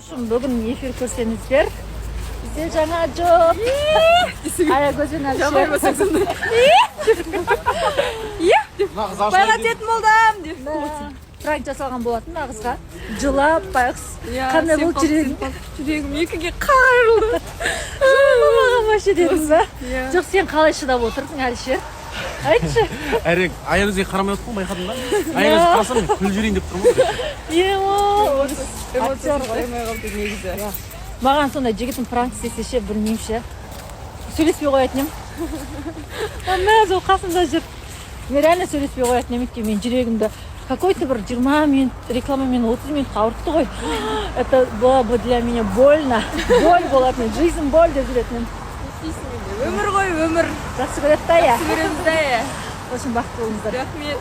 Общем, бүгін эфир көрсеңіздер, бізде жаңа жоқ. Аягөз бен Әлішер. Байға тетін болдым деп. Пранк жасалған болатын мына қызға. Жылап байғұс. Иә, Қандай сен болды қалып, жүрегің? сен қалып. Жүрегім екіге қайырылды. Маған вообще дедің ба? Иә. Жоқ, сен қалай шыдап отырдың, Әлішер? Айтшы. Әрек Аягөзге қарамай отырмын, байқадың ба? Аягөзге қарасам, мен күліп жіберейін деп тұрмын ғой. Емо, актер Эмоция ғой. қоймай қалды негізі. Маған сондай жігітім пранк істесе ше, білмеймін ше. Сөйлеспей қоятын едім. Мәз, ол қасымда жүр. Мен реально сөйлеспей қоятын едім, өйткені мен жүрегімді какой-то бір 20 минут рекламамен 30 минутқа ауыртты ғой. Это было бы для меня больно. Боль болатын еді. Жизнь боль деп жүретін едім. Өмір ғой, өмір. Жақсы көреді да, иә. Көреміз да, иә. В общем, бақытты болыңыздар. Рахмет.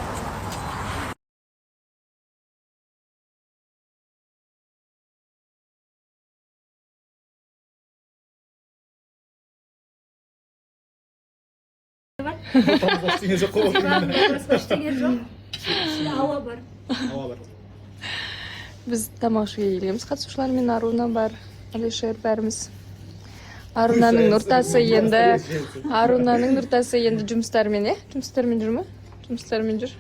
Ештеңе жоқ қой. Ештеңе жоқ. Ауа бар. Ауа бар. Біз тамақ ішуге келгенбіз қатысушылармен. Аруна бар, Алишер, бәріміз. Арунаның Нұртасы енді, Арунаның Нұртасы енді жұмыстарымен, иә, жұмыстармен жүр ма? Жұмыстармен жүр.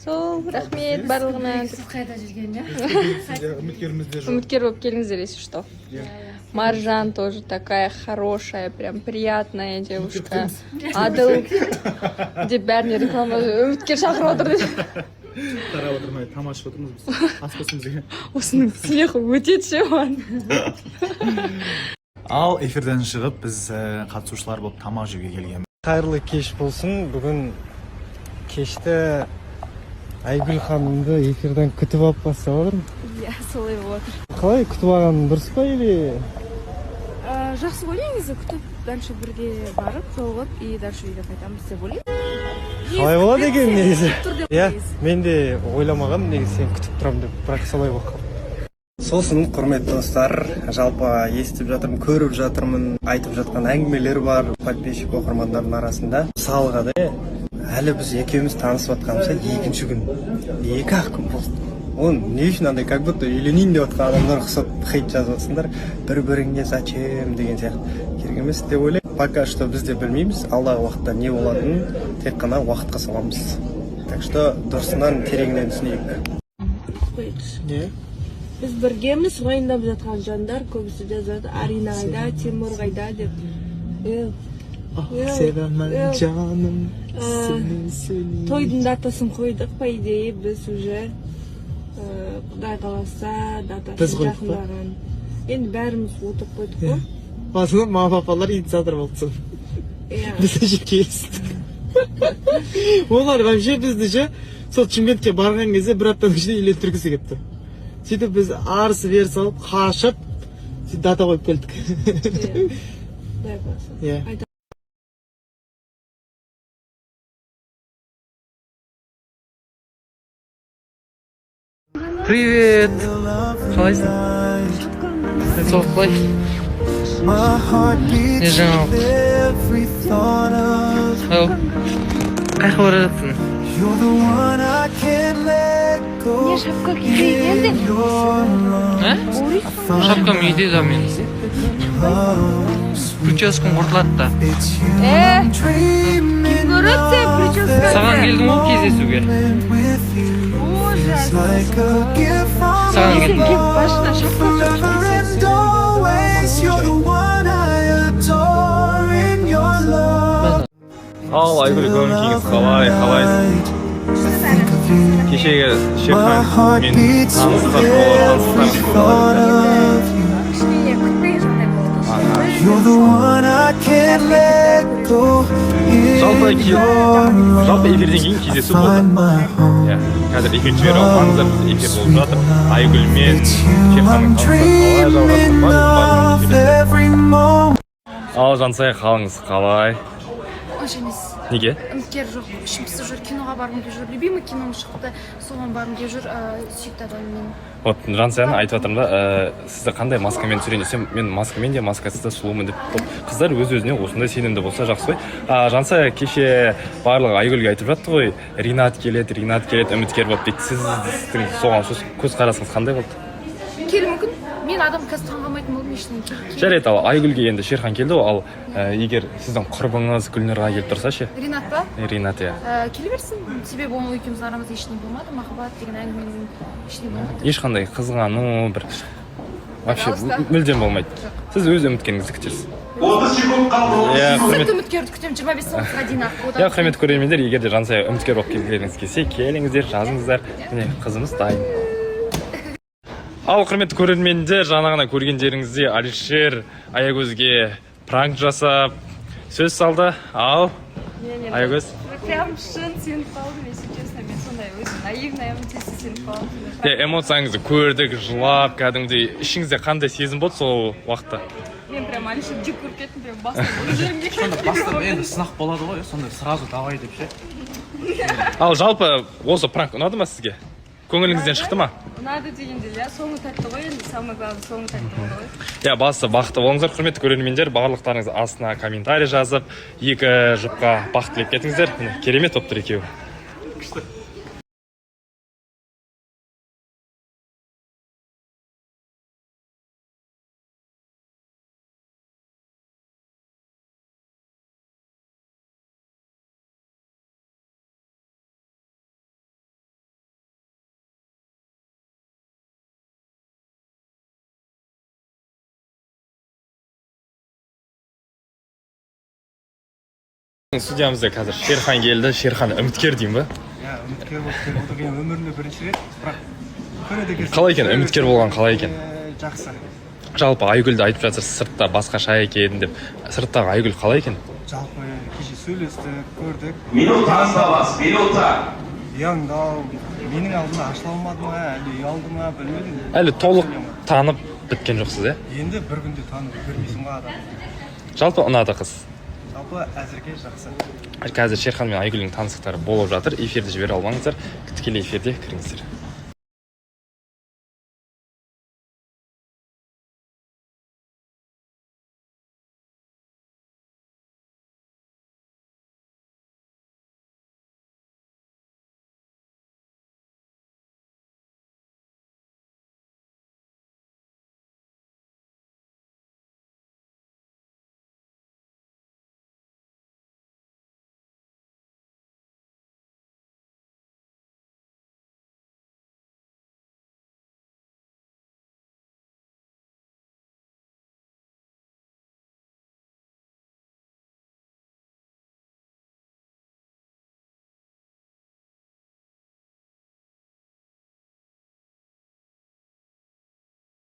Сол, рахмет барлығына. Сіз қайда жүрген, иә? Үміткеріміз де жоқ. Үміткер болып келіңіздер, если что. Маржан тоже такая хорошая, прям приятная девушка. Адыл деп бәріне реклама, үміткер шақырып отыр деп. Қарап отырмай тамақ ішіп отырмыз біз. Ас болсын бізге. Осының смехы өтеді ше маған. Ал эфирден шығып, біз қатысушылар болып тамақ жеуге келген. Қайырлы кеш болсын. Бүгін кешті Айгүл ханымды эфирден күтіп алып бастап жатырмын. Иә, солай болып жатыр. Қалай, күтіп алған дұрыс па или? Жақсы ғой негізі, күтіп, дальше бірге барып, жолығып и дальше үйге қайтамыз деп ойлаймын. Қалай болады екен негізі? Тұр деп. Иә, мен де ойламағанмын негізі сені күтіп тұрамын деп, бірақ солай болып қалды. Сосын, құрметті достар, жалпы естіп жатырмын, көріп жатырмын, айтып жатқан әңгімелер бар подписчик, оқырмандардың арасында. Мысалға да, әлі біз екеуміз танысып жатқанымызға екінші күн, 2-ақ күн болды. Оны не үшін андай, как будто үйленейін деп жатқан адамдар ұқсап хейт жазып жатсыңдар бір біріңе, зачем деген сияқты? Керек емес деп ойлаймын. Пока что біз де білмейміз алдағы уақытта не болатынын, тек қана уақытқа саламыз. Так что дұрысынан, тереңінен түсінейік. Не? Біз біргеміз, уайымдап жатқан жандар көбісі жазады, Арина қайда, Тимур қайда деп. Е, Sevemem Е. жаным сені, сені. Тойдың датасын қойдық, по идее, біз уже, құдай қаласа, датасы Біз қойдық па? жақындаған. Енді бәріміз отырып қойдық қой. Басында мама, папалар инициатор болды. Иә. Біз вообще келістік. Олар вообще бізді ше, сол Шымкентке барған кезде бір аптаның ішінде үйлендіргісі келіп тұр. Сөйтіп біз арсы бері салып, қашып, сөйтіп дата қойып келдік. Иә. Құдай қаласа. Иә. Привет! Қалайсың? Денсаулық қалай? Не жаңалық? Ау. Қай жаққа бара жатсың? Не, шапка кимей келдің? А? Шапкам үйде да мен. Прическам құртылады да. Е, кім көреді сен прическаңды? Саған келдім ғой кездесуге. Ужас. Саған келдім. Сен келіп басына шапка жоқ. Ал, Айгүл, көңіл күйіңіз қалай? Қалайсың? Кешегі Шерхан мен таныстық, таныстықтарыңыз. Кішкене күтпеген жағдай болды. Жалпы эфирден кейін кездесу болды. Иә, қазір эфир жібере алмаңыздар, бізде эфир болып жатыр. Айгүл мен Шерханның таныстығы қалай жалғасты, барлығын. Ал, Жансая, қалыңыз қалай? Онша емес. Неге? Үміткер жоқ, ішім пысып жүр. Киноға барғым келіп жүр, любимый кином шықты, соған барғым келіп жүр, сүйікті адамыммен. Вот Жансаяны айтып жатырмын да, сізді қандай маскамен түсірейін десем, мен маскамен де, маскасыз да сұлумын деп. Вот қыздар өз өзіне осындай сенімді болса, жақсы ғой. Жансая, кеше барлығы Айгүлге айтып жатты ғой, Ринат келеді, Ринат келеді үміткер болып дейді. Сіздің соған көзқарасыңыз қандай болды? Келуі мүмкін. Мен адам қазір таңғалмайтын болдым ештеңеге. Жарайды, ал Айгүлге енді Шерхан келді ғой, ал егер сіздің құрбыңыз Гүлнұрға келіп тұрса ше? Ринат па? Ринат, иә. Келе берсін, себебі оның, екеуміздің арамызда ештеңе болмады, махаббат деген әңгіменің ештеңе болмады. Ешқандай қызғану бір вообще Пожалуйста. мүлдем болмайды. Сіз өз үміткеріңізді күтесіз, иә? Сырт Құрмет үміткерді күтемін, 25 отызға дейін ақ. Одан Иә, құрметті көрермендер, егер де Жансая үміткер болып келгілеріңіз келсе, келіңіздер, жазыңыздар, міне, қызымыз дайын. Ал, құрметті көрермендер, жаңа ғана көргендеріңіздей, Алишер Аягөзге пранк жасап, сөз салды. Ал, Аягөз? Прям шын сеніп қалдым, если честно. Мен сондай өзім наивныймын, тез сеніп қаламын. Иә, эмоцияңызды көрдік, жылап кәдімгідей. Ішіңізде қандай сезім болды сол уақытта? Мен прям Алишерді жек көріп кеттім, прям басынан ұрып жібергім келді. Сонда бастап енді сынақ болады ғой, сонда сразу давай деп ше. Ал жалпы осы пранк ұнады ма сізге? Көңіліңізден шықты ма? Ұнады дегенде, иә, соңы тәтті ғой енді, самое главное, соңы тәтті болды ғой. Иә, бастысы бақытты болыңыздар. Құрметті көрермендер, барлықтарыңыз астына комментарий жазып, екі жұпқа бақыт тілеп кетіңіздер. Міне, керемет болып тұр екеуі. Студиямызда қазір Шерхан келді. Шерхан, үміткер деймін ба? Иә, үміткер болып келіп отыр. Мен өмірімде бірінші рет, бірақ көреді екенсің. Қалай екен, үміткер болған қалай екен? Жақсы. Жалпы Айгүлді айтып жатыр, сыртта басқаша екен деп. Сырттағы Айгүл қалай екен? Жалпы кеше сөйлестік, көрдік. Минута осталось, минута. Ұяңдау, менің алдымда ашыла алмады ма, әлде ұялды ма, білмедім. Әлі толық танып біткен жоқсыз, иә? Енді бір күнде танып үлгермейсің ғой адамды. Жалпы ұнады қыз? Жалпы әзірге жақсы. Қазір Шерхан мен Айгүлдің таныстықтары болып жатыр. Эфирді жібере алмаңыздар, тікелей эфирде кіріңіздер.